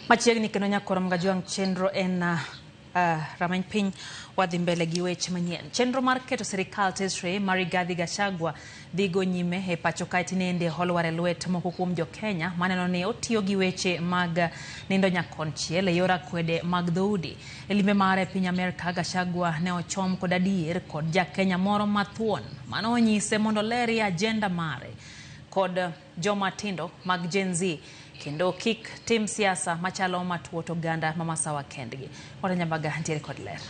Machiegni kendo nyakoro Mgajwang' chenro en rameny piny wadhi mbele gi weche manyien. Chenro mar keto sirikal tesre mar Rigathi Gachagua dhi go nyime e pacho kae tinende olwar e lwet moko kuom jo Kenya maneno ni otiyo gi weche mag nindo nyakonchiel e yor akwede mag dhoudi. E limbe mare e piny Amerka, Gachagua ne ochom kod adier kod ja Kenya moro mathuon mane onyise mondo olerie agenda mare kod joma tindo mag Gen Z kendo kik tim siasa machalo matuoto oganda ma masawa kendgi. Wata Nyambaga ntiere kod ler.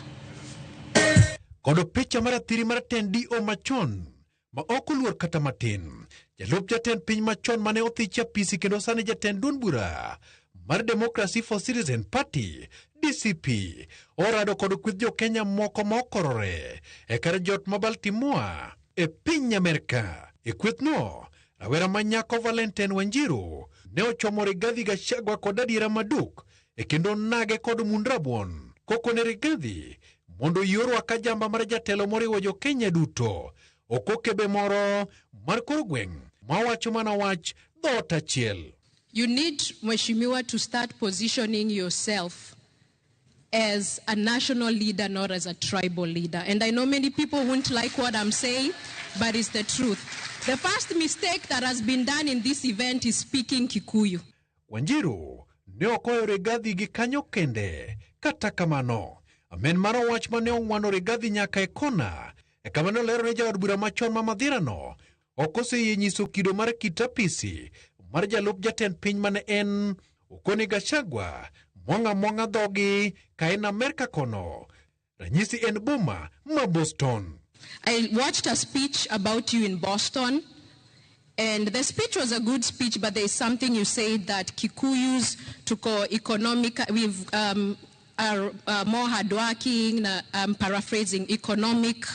Kod picha mar athiri mar tend DO machon ma ok oluor kata matin. Jalup jatend piny machon mane othich e apisi kendo sani jatend duond bura mar Democracy for Citizen Party DCP orado kod kweth jo Kenya moko ma okorore e kar jot ma Baltimore e piny Amerka. E kwethno, rawera ma nyako Valentine Wanjiru ne ochomo Rigathi Gachagua kod adiera maduk e kendo nage kod mund rabuon kokone Rigathi mondo oyie orwak ajamba mar jatelo moriwo jo Kenya duto ok okebe moro mar kor gweng' mawacho mana wach dhoot achiel. You need, Mheshimiwa, to start positioning yourself as a national leader, not as a tribal leader. And I know many people won't like what I'm saying, but it's the truth. The first mistake that has been done in this event is speaking Kikuyu. Wanjiru ne ok oweyo Rigathi gi kanyo kende. Kata kamano, amen mar wach mane ong'wano Rigathi nyaka e kona e kama ne olero ni jaod bura machon ma Mathira-no ok oseyie nyiso kido mar kit apisi mar jalup jatend piny mane en Okone Gachagua mwang'a mwang'a dhogi ka en Amerka kono. Ranyisi en boma ma Boston. I watched a speech about you in Boston, and the speech was a good speech, but there's something you said that Kikuyus tuko economic, we've are more hardworking, I'm paraphrasing, economic,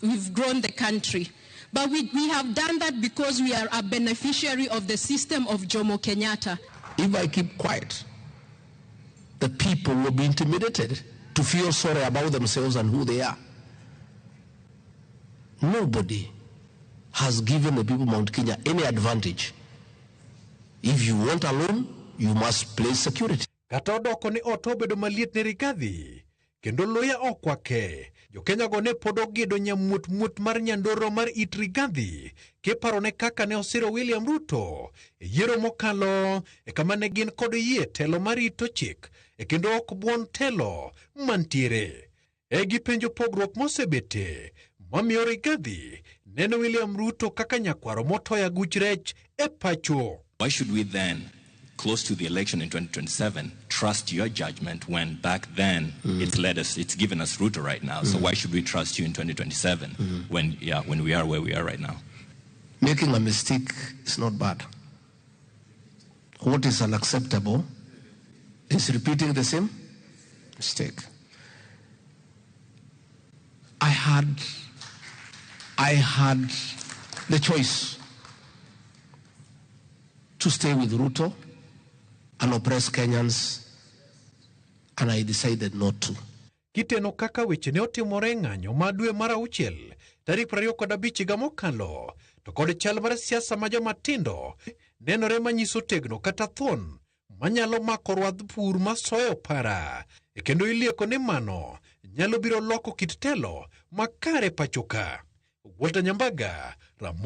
we've grown the country. But we have done that because we are a beneficiary of the system of Jomo Kenyatta. If I keep quiet, the people will be intimidated to feel sorry about themselves and who they are. Nobody has given the people of Mount Kenya any advantage. If you want a loan, you must place security. Kata odoko ni ot obedo maliet ne Rigathi kendo luya okwake. Jo-Kenya go ne pod ogedo nyamuot muot mar nyandoro mar it Rigathi kiparone kaka ne osiro William Ruto e yiero mokalo e kama ne gin kod yie telo marito chik e kendo ok buon telo mantiere. E gipenjo pogruok mosebete mamiyo Rigathi neno William Ruto kaka nyakwaro motoyo aguch rech e pacho. Why should we then, close to the election in 2027, trust your judgment when back then it's led us, it's given us Ruto right now. So why should we trust you in 2027 when we are where we are right now? Making a mistake is not bad. What is unacceptable is repeating the same mistake. I had the choice to stay with Ruto and oppress Kenyans, and I decided not to. Kiteno kaka weche ne otimore e ng'anyo ma dwe mar auchiel tarik 25 higa mokalo to kod chal mar siasa ma joma tindo nenore manyiso tegno kata thuon manyalo mako rwadh pur masoyo para e kendo ilieko ni mano nyalo biro loko kit telo makare pacho ka. Walter Nyambaga, Ramo.